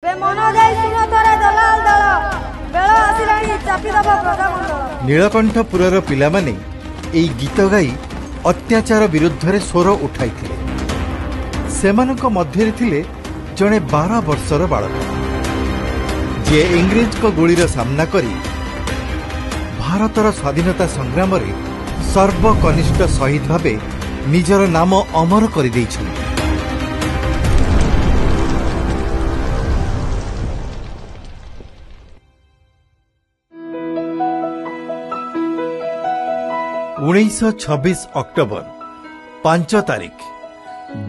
ମନ ଦେଇ ଶୁଣ ଥରେ ଦଲାଲ ଦଳ, ବେଳ ଆସିଲାଣି ଚାପିଦବ ପ୍ରଜାମଣ୍ଡଳ। ନୀଳକଣ୍ଠପୁରର ପିଲାମାନେ ଏଇ ଗୀତ ଗାଇ ଅତ୍ୟାଚାର ବିରୁଦ୍ଧରେ ସ୍ୱର ଉଠାଇଥିଲେ। ସେମାନଙ୍କ ମଧ୍ୟରେ ଥିଲେ ଜଣେ 12 ବର୍ଷର ବାଳକ, ଯିଏ ଇଂରେଜଙ୍କ ଗୁଳିର ସାମ୍ନା କରି ଭାରତର ସ୍ୱାଧୀନତା ସଂଗ୍ରାମରେ ସର୍ବକନିଷ୍ଠ ଶହୀଦ ଭାବେ ନିଜର ନାମ ଅମର କରିଦେଇଛନ୍ତି। 1926 ଅକ୍ଟୋବର 5 ତାରିଖ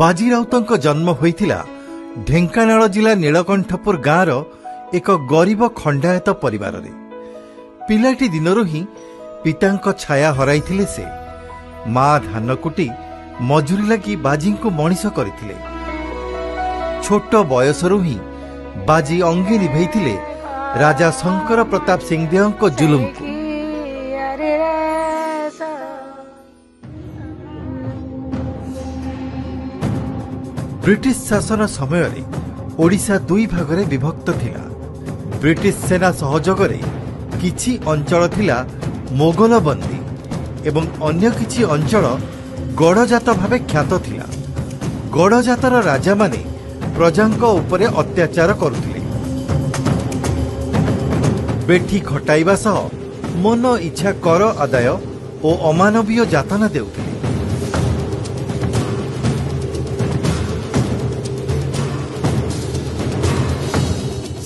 ବାଜି ରାଉତଙ୍କ ଜନ୍ମ ହୋଇଥିଲା ଢେଙ୍କାନାଳ ଜିଲ୍ଲା ନୀଳକଣ୍ଠପୁର ଗାଁର ଏକ ଗରିବ ଖଣ୍ଡାୟତ ପରିବାରରେ। ପିଲାଟି ଦିନରୁ ହିଁ ପିତାଙ୍କ ଛାୟା ହରାଇଥିଲେ ସେ। ମା ଧାନ କୁଟି ମଜୁରୀ ଲାଗି ବାଜିଙ୍କୁ ମଣିଷ କରିଥିଲେ। ଛୋଟ ବୟସରୁ ହିଁ ବାଜି ଅଙ୍ଗେ ନିଭେଇଥିଲେ ରାଜା ଶଙ୍କର ପ୍ରତାପ ସିଂଦେଓଙ୍କ ଜୁଲୁମକୁ। ବ୍ରିଟିଶ ଶାସନ ସମୟରେ ଓଡ଼ିଶା ଦୁଇ ଭାଗରେ ବିଭକ୍ତ ଥିଲା। ବ୍ରିଟିଶ ସେନା ସହଯୋଗରେ କିଛି ଅଞ୍ଚଳ ଥିଲା ମୋଗଲବନ୍ଦୀ ଏବଂ ଅନ୍ୟ କିଛି ଅଞ୍ଚଳ ଗଡ଼ଜାତ ଭାବେ ଖ୍ୟାତ ଥିଲା। ଗଡ଼ଜାତର ରାଜାମାନେ ପ୍ରଜାଙ୍କ ଉପରେ ଅତ୍ୟାଚାର କରୁଥିଲେ। ବେଠି ଖଟାଇବା ସହ ମନ ଇଚ୍ଛା କର ଆଦାୟ ଓ ଅମାନବୀୟ ଯାତନା ଦେଉଥିଲେ।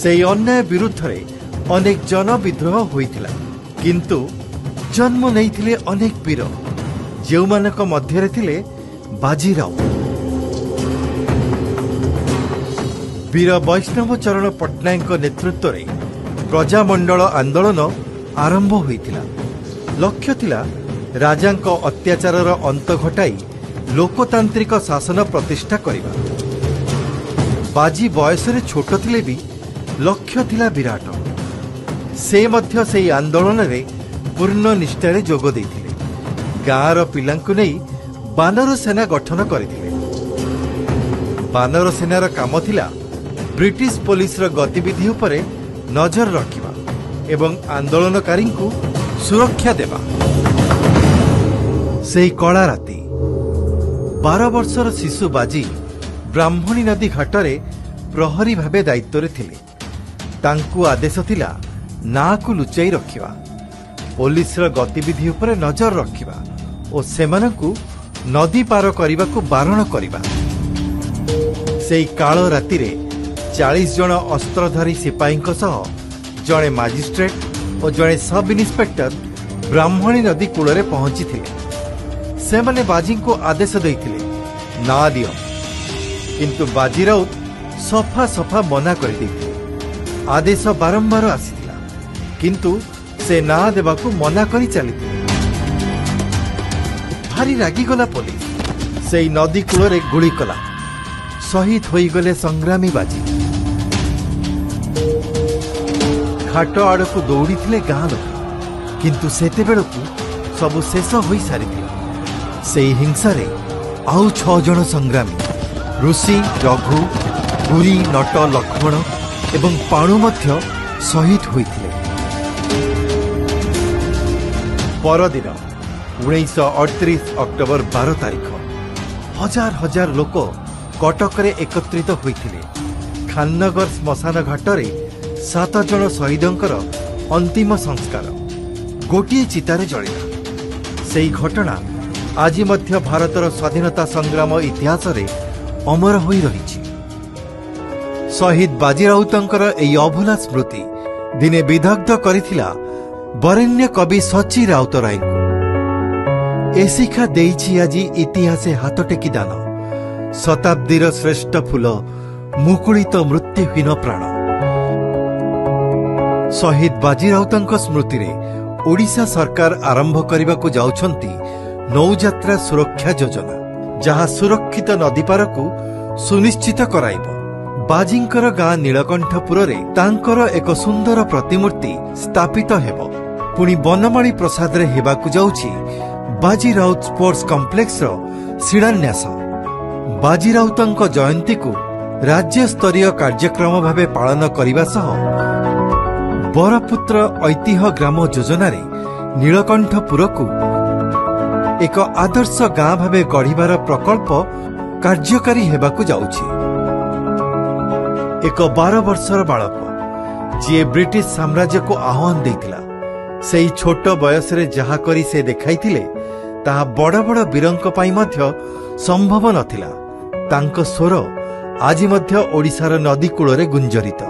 ସେହି ଅନ୍ୟାୟ ବିରୁଦ୍ଧରେ ଅନେକ ଜନବିଦ୍ରୋହ ହୋଇଥିଲା, କିନ୍ତୁ ଜନ୍ମ ନେଇଥିଲେ ଅନେକ ବୀର, ଯେଉଁମାନଙ୍କ ମଧ୍ୟରେ ଥିଲେ ବାଜି ରାଉତ। ବୀର ବୈଷ୍ଣବ ଚରଣ ପଟ୍ଟନାୟକଙ୍କ ନେତୃତ୍ୱରେ ପ୍ରଜାମଣ୍ଡଳ ଆନ୍ଦୋଳନ ଆରମ୍ଭ ହୋଇଥିଲା। ଲକ୍ଷ୍ୟ ଥିଲା ରାଜାଙ୍କ ଅତ୍ୟାଚାରର ଅନ୍ତ ଘଟାଇ ଲୋକତାନ୍ତ୍ରିକ ଶାସନ ପ୍ରତିଷ୍ଠା କରିବା। ବାଜି ବୟସରେ ଛୋଟ ଥିଲେ ବି ଲକ୍ଷ୍ୟ ଥିଲା ବିରାଟ। ସେ ମଧ୍ୟ ସେହି ଆନ୍ଦୋଳନରେ ପୂର୍ଣ୍ଣ ନିଷ୍ଠାରେ ଯୋଗ ଦେଇଥିଲେ। ଗାଁର ପିଲାଙ୍କୁ ନେଇ ବାନର ସେନା ଗଠନ କରିଥିଲେ। ବାନର ସେନାର କାମ ଥିଲା ବ୍ରିଟିଶ ପୋଲିସର ଗତିବିଧି ଉପରେ ନଜର ରଖିବା ଏବଂ ଆନ୍ଦୋଳନକାରୀଙ୍କୁ ସୁରକ୍ଷା ଦେବା। ସେହି କଳା ରାତି 12 ବର୍ଷର ଶିଶୁ ବାଜି ବ୍ରାହ୍ମଣୀ ନଦୀ ଘାଟରେ ପ୍ରହରୀ ଭାବେ ଦାୟିତ୍ୱରେ ଥିଲେ। ତାଙ୍କୁ ଆଦେଶ ଥିଲା ନାଁକୁ ଲୁଚାଇ ରଖିବା, ପୋଲିସର ଗତିବିଧି ଉପରେ ନଜର ରଖିବା ଓ ସେମାନଙ୍କୁ ନଦୀ ପାର କରିବାକୁ ବାରଣ କରିବା। ସେଇ କାଳ ରାତିରେ 40 ଜଣ ଅସ୍ତ୍ରଧାରୀ ସିପାହୀଙ୍କ ସହ ଜଣେ ମାଜିଷ୍ଟ୍ରେଟ୍ ଓ ଜଣେ ସବ୍ ଇନ୍ସପେକ୍ଟର ବ୍ରାହ୍ମଣୀ ନଦୀ କୂଳରେ ପହଞ୍ଚିଥିଲେ। ସେମାନେ ବାଜିଙ୍କୁ ଆଦେଶ ଦେଇଥିଲେ ନା ଦିଅ, କିନ୍ତୁ ବାଜି ରାଉତ ସଫା ସଫା ମନା କରିଦେଇଥିଲେ। ଆଦେଶ ବାରମ୍ବାର ଆସିଥିଲା, କିନ୍ତୁ ସେ ନାଁ ଦେବାକୁ ମନା କରି ଚାଲିଥିଲେ। ଭାରି ରାଗିଗଲା ପୋଲିସ। ସେଇ ନଦୀ କୂଳରେ ଗୁଳି କଲା। ଶହୀଦ ହୋଇଗଲେ ସଂଗ୍ରାମୀ ବାଜି। ଘାଟ ଆଡ଼କୁ ଦୌଡ଼ିଥିଲେ ଗାଁ ଲୋକ, କିନ୍ତୁ ସେତେବେଳକୁ ସବୁ ଶେଷ ହୋଇସାରିଥିଲା। ସେଇ ହିଂସାରେ ଆଉ 6 ଜଣ ସଂଗ୍ରାମୀ ଋଷି, ରଘୁ, ପୁରୀ, ନଟ, ଲକ୍ଷ୍ମଣ ଏବଂ ପାଣୁ ମଧ୍ୟ ଶହୀଦ ହୋଇଥିଲେ। ପରଦିନ 1938 ଅକ୍ଟୋବର 12 ତାରିଖ ହଜାର ହଜାର ଲୋକ କଟକରେ ଏକତ୍ରିତ ହୋଇଥିଲେ। ଖାନନଗର ଶ୍ମଶାନ ଘାଟରେ 7 ଜଣ ଶହୀଦଙ୍କର ଅନ୍ତିମ ସଂସ୍କାର ଗୋଟିଏ ଚିତାରେ ଜଳିଲା। ସେହି ଘଟଣା ଆଜି ମଧ୍ୟ ଭାରତର ସ୍ୱାଧୀନତା ସଂଗ୍ରାମ ଇତିହାସରେ ଅମର ହୋଇ ରହିଛି। ଶହୀଦ ବାଜି ରାଉତଙ୍କର ଏହି ଅଭୁଲା ସ୍ମୃତି ଦିନେ ବିଦଗ୍ଧ କରିଥିଲା ବରେଣ୍ୟ କବି ସଚି ରାଉତରାୟଙ୍କୁ। ଏ ଶିକ୍ଷା ଦେଇଛି ଆଜି ଇତିହାସେ ହାତ ଟେକି ଦାନ, ଶତାବ୍ଦୀର ଶ୍ରେଷ୍ଠ ଫୁଲ ମୁକୁଳିତ ମୃତ୍ୟୁହୀନ ପ୍ରାଣ। ଶହୀଦ ବାଜି ରାଉତଙ୍କ ସ୍ମୃତିରେ ଓଡ଼ିଶା ସରକାର ଆରମ୍ଭ କରିବାକୁ ଯାଉଛନ୍ତି ନୌଯାତ୍ରା ସୁରକ୍ଷା ଯୋଜନା, ଯାହା ସୁରକ୍ଷିତ ନଦୀପାରକୁ ସୁନିଶ୍ଚିତ କରାଇବ। ବାଜିଙ୍କର ଗାଁ ନୀଳକଣ୍ଠପୁରରେ ତାଙ୍କର ଏକ ସୁନ୍ଦର ପ୍ରତିମୂର୍ତ୍ତି ସ୍ଥାପିତ ହେବ। ପୁଣି ବନମାଳୀ ପ୍ରସାଦରେ ହେବାକୁ ଯାଉଛି ବାଜି ରାଉତ ସ୍ପୋର୍ଟସ କମ୍ପ୍ଲେକ୍ସର ଶିଳାନ୍ୟାସ। ବାଜି ରାଉତଙ୍କ ଜୟନ୍ତୀକୁ ରାଜ୍ୟସ୍ତରୀୟ କାର୍ଯ୍ୟକ୍ରମ ଭାବେ ପାଳନ କରିବା ସହ ବରପୁତ୍ର ଐତିହ୍ୟ ଗ୍ରାମ ଯୋଜନାରେ ନୀଳକଣ୍ଠପୁରକୁ ଏକ ଆଦର୍ଶ ଗାଁ ଭାବେ ଗଢ଼ିବାର ପ୍ରକଳ୍ପ କାର୍ଯ୍ୟକାରୀ ହେବାକୁ ଯାଉଛି। ଏକ 12 ବର୍ଷର ବାଳକ ଯିଏ ବ୍ରିଟିଶ ସାମ୍ରାଜ୍ୟକୁ ଆହ୍ୱାନ ଦେଇଥିଲା, ସେଇ ଛୋଟ ବୟସରେ ଯାହା କରି ସେ ଦେଖାଇଥିଲେ ତାହା ବଡ଼ ବଡ଼ ବୀରଙ୍କ ପାଇଁ ମଧ୍ୟ ସମ୍ଭବ ନଥିଲା। ତାଙ୍କ ସ୍ୱର ଆଜି ମଧ୍ୟ ଓଡ଼ିଶାର ନଦୀ କୂଳରେ ଗୁଞ୍ଜରିତ।